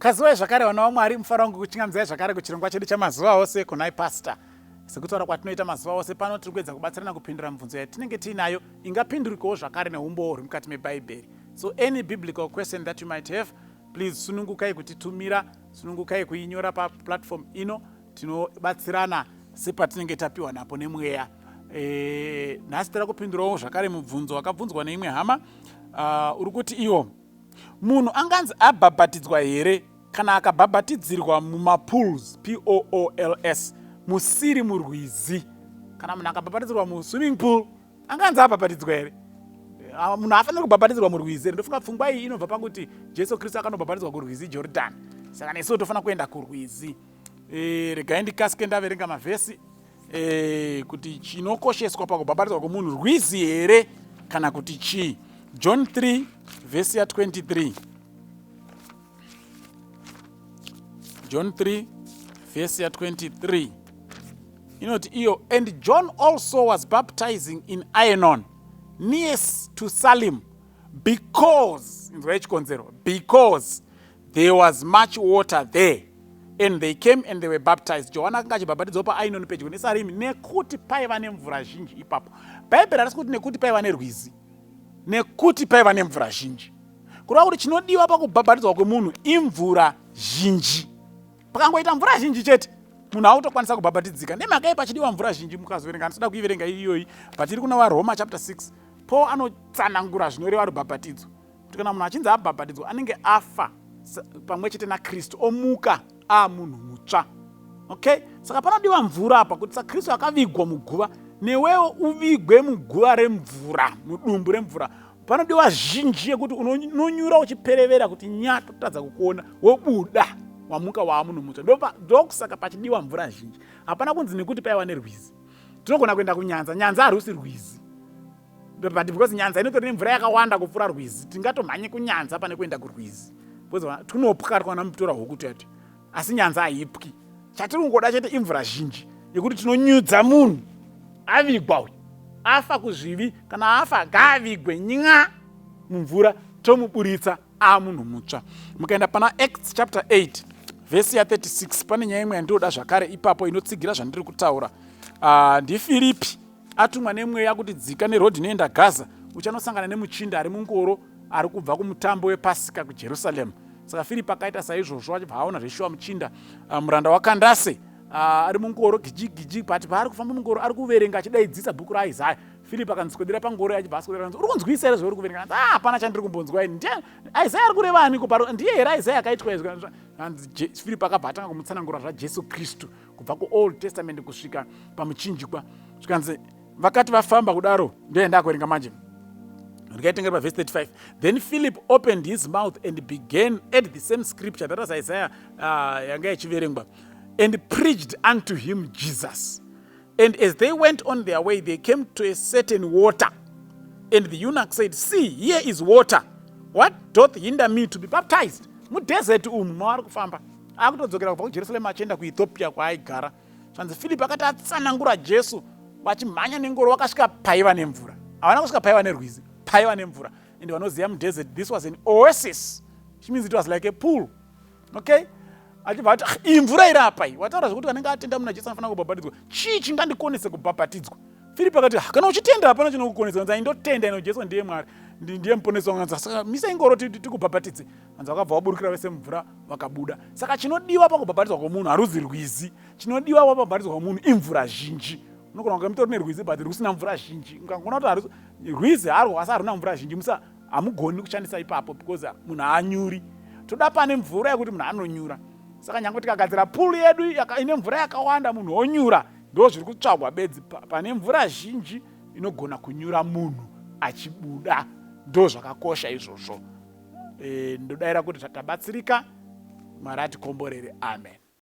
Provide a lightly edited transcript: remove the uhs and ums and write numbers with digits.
Kaziwai zvakare vana vaMwari, mufaro wangu kuchingamidzai zvakare kuchirongwa chedu chamazuva ose kunai Pastor. Sekutaura kwatinoita mazuva ose pano tiri kuedza kubatsirana kupindura mibvunzo yatinenge tiinayo ingapindurikawo zvakare neumbowo huri mukati meBhaibheri. So any biblical question that you might have, please sunungukai kutitumira, sunungukai kuinyora paplatform ino, tinobatsirana sepatinenge tapiwa napo nemweya. E, nhasi tira kupindurawo zvakare mubvunzo wakabvunzwa neimwe hama uri kuti iwo Munhu anganzi abhabhatidzwa here kana akabhabhatidzirwa mumapools, pools, musiri murwizi? Kana munhu akabhabhatidzirwa muswimming pool anganzi abhabhatidzwa here? Ah, munhu haafaniri kubhabhatidzirwa murwizi here? Ndofunga pfungwa iyi inobva pakuti Jesu Kristu akanobhabhatidzwa kurwizi Jorodhani, saka nesuwo tofanira kuenda kurwizi. E, regai ndikasike ndaverenga mavhesi e, kuti chinokosheswa pakubhabhatidzwa kwomunhu rwizi here kana kuti chii. John 3 vhesi ya 23. John 3 vhesi ya 23 inoti iyo, and John also was baptizing in Aenon near to Salim because, inzwai chikonzero, because There was much water there and they came and they were baptized. Johani akanga achibhabhatidzwa paAinoni pedyo neSarimi nekuti paiva nemvura zhinji ipapo. Bhaibheri harisi kuti nekuti paiva nerwizi, nekuti paiva nemvura zhinji. Kureva kuti chinodiwa pakubhabhatidzwa kwemunhu imvura zhinji. Pakangoita mvura zhinji chete munhu autokwanisa kubhabhatidzika. Nemhaka yei pachidiwa mvura zhinji? Mukazoverenga, handisida kuiverenga iyoyi, but iri kuna vaRoma chapter 6. Paul anotsanangura zvinoreva rubhabhatidzo. Kuti kana munhu achinzi abhabhatidzwa anenge afa pamwe chete naKristu omuka aamunhu mutsva. Okay, saka panodiwa mvura apa kuti saKristu akavigwa muguva, newewo uvigwe muguva remvura, mudumbu remvura. Panodiwa zhinji yekuti unonyura uchiperevera kuti nya totadza kukuona, wobuda wamuka waamunhu mutsva. Ndokusaka pachidiwa mvura zhinji. Hapana kunzi nekuti paiva nerwizi. Tinogona kuenda kunyanza, nyanza harusi rwizi. But because nyanza inotori nemvura yakawanda kupfuura rwizi, tingatomhanye kunyanza pane kuenda kurwizi because tunopwa twana mutora huku tete, asi nyanza haipwi. Chatiri kungoda chete imvura zhinji yekuti tinonyudza munhu avigwa uyu afa kuzvivi, kana afa ngaavigwe nya mumvura, tomuburitsa amunhu mutsva. Mukaenda pana Acts chapter 8 vhesi ya 36 pane nyaya imwe yandinoda zvakare ipapo inotsigira zvandiri kutaura. NdiFiripi atumwa nemweya kuti dzika nerodhi inoenda Gaza, uchanosangana nemuchinda ari mungoro ari kubva kumutambo wePasika kuJerusarema. Saka Firipi akaita saizvozvo, achibva aona zveshuwa muchinda, muranda waKandase, ari mungoro giji giji, but paari kufamba mungoro ari kuverenga achidaidzisa bhuku raIsaya. Firipi akanzwedera pangoro achibva aswedera, uri kunzwisa here zvauri kuverenga? Ah, hapana chandiri kumbonzwa ini. Isaya ari kureva aniko paro? Ndiye here Isaya akaitwa izvi? Firipi akabva atanga kumutsanangura zvaJesu Kristu kubva kuOld Testament kusvika pamuchinjikwa. Zvikanzi vakati vafamba kudaro, ndoenda kuverenga manje, ndikaitengera pavhesi 35. Then Philip opened his mouth and began at the same scripture, that was Isaiah, yanga ichiverengwa, and preached unto him Jesus. And as they went on their way, they came to a certain water, and the eunuch said, see, here is water, what doth hinder me to be baptized? Mudesert umu mavari kufamba, akutodzokera kubva kuJerusarema achienda kuEthiopia kwaaigara. Zvanzi Philip akati atsanangura Jesu, vachimhanya nengoro vakasvika paiva nemvura. Havana kusvika paiva nerwizi, paiva nemvura. And vanoziva mudesert, this was an oasis, which means it was like a pool. Okay, achibva ati, iyi mvura iri apa iyi, wataura zvekuti anenge atenda muna Jesu anofanira kubhabhatidzwa, chii chingandikonese kubhabhatidzwa? Firipi akati, kana uchitenda hapana chinokukonesa. Anzi, ndotenda ino Jesu ndiye Mwari, ndiye muponesi wangu. Anzi, saka misa ingoro tikubhabhatidze. Anzi vakabva vaburukira vese mumvura vakabuda. Saka chinodiwa pakubhabhatidzwa kwomunhu haruzi rwizi, chinodiwa pakubhabhatidzwa kwomunhu imvura zhinji. Unogona kunge mutori nerwizi but rusina mvura zhinji. Mukangoona kuti rwizi harwo asi haruna mvura zhinji, musa hamugoni kushandisa ipapo because munhu haanyuri. Toda pane mvura yekuti munhu anonyura. Saka nyange tikagadzira pool yedu ine mvura yakawanda, munhu onyura, ndo zviri kutsvagwa bedzi. Pane mvura zhinji inogona kunyura munhu achibuda, ndo zvakakosha izvozvo. Ndodaira kuti tabatsirika. Mwari atikomborere. Amen.